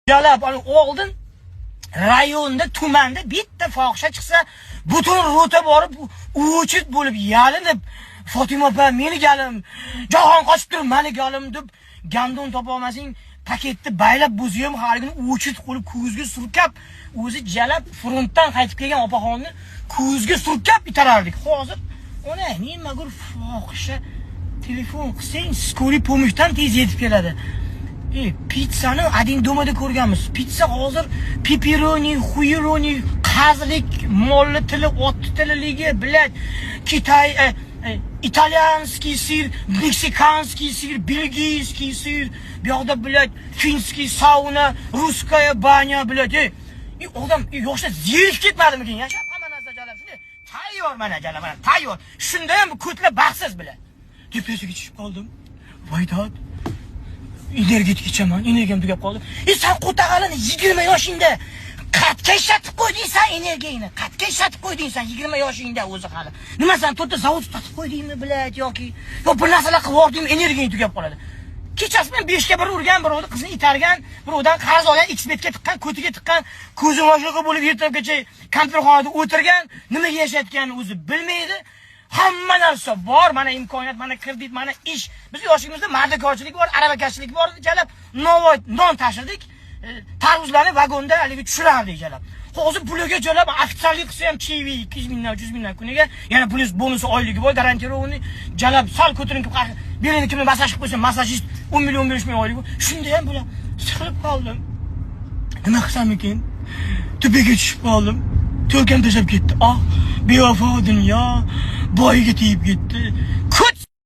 Jalab oldin rayonda, tumanda bitta fohisha chiqsa, butun rota borib uchit bo'lib yalinib, "Fotima opa, meni galim, jahon qochib turib mani galim" deb gandon topa olmasang, paketni baylab bo'lsa ham haligini uchit qilib ko'zga surkab, o'zi jalab frontdan qaytib kelgan opaxonni ko'zga surkab itarardik. Hozir ona nimagur fohisha telefon qilsang, скорый помощь dan tez yetib keladi. Pitsani "Один дома" da ko'rganmiz. Pitsa hozir pepperoni, xuyeroni, qazlik, molli tili, ot tililigi, блядь, Китай, итальянский сыр, мексиканский сыр, бельгийский сыр, bu yoqda, блядь, финский сауна, русская баня, блядь. Odam yoshlar zerikib ketmadimikin? Yashab hamma narsa jalab shunday tayyor, mana jalab, mana tayyor. Shunda ham ko'tlar baxtsiz, блядь. Depressiyaga tushib qoldim. Voy dod. Energetik ichaman, energiyam tugab qoldi. Sen qo'tag'alini 20 yoshingda qatga ishlatib qo'yding sen energiyangni? Qatga ishlatib qo'yding sen 20 yoshingda o'zi hali? Nima sen to'rtta zavod sotib qo'ydingmi, блядь, yoki yo bir narsalar qilib yubordingmi, energiyang tugab qoladi. Kechasi bilan 5ga 1 urgan, birovni qizini itargan, birovdan qarz olgan, xbetga tiqqan, ko'tiga tiqqan, ko'zi boshliqi bo'lib ertalabgacha kompyuterxonada o'tirgan, nimaga yashayotganini o'zi bilmaydi. Hamma narsa bor, mana imkoniyat, mana kredit, mana ish. Biz yoshligimizda mardikorchilik bor, aravakashchilik bor, jalab novvoy non tashirdik. Tarvuzlarni vagonda haligi tushirardik jalab. Hozir puliga jalab официальный qilsa ham чаевой 200 mingdan, 300 mingdan kuniga, yana plyus bonus oyligi bor, гарантированный. Jalab sal ko'tarinki birini kimni massaj qilib qo'ysa, massajist 10 million, 15 million oyligi. Shunda ham bular siqilib qoldim. Nima qilsam ekan? Tepaga tushib qoldim. To'lkam tashlab ketdi. Ah, bevafo dunyo boyiga tegib ketdi. Ko'z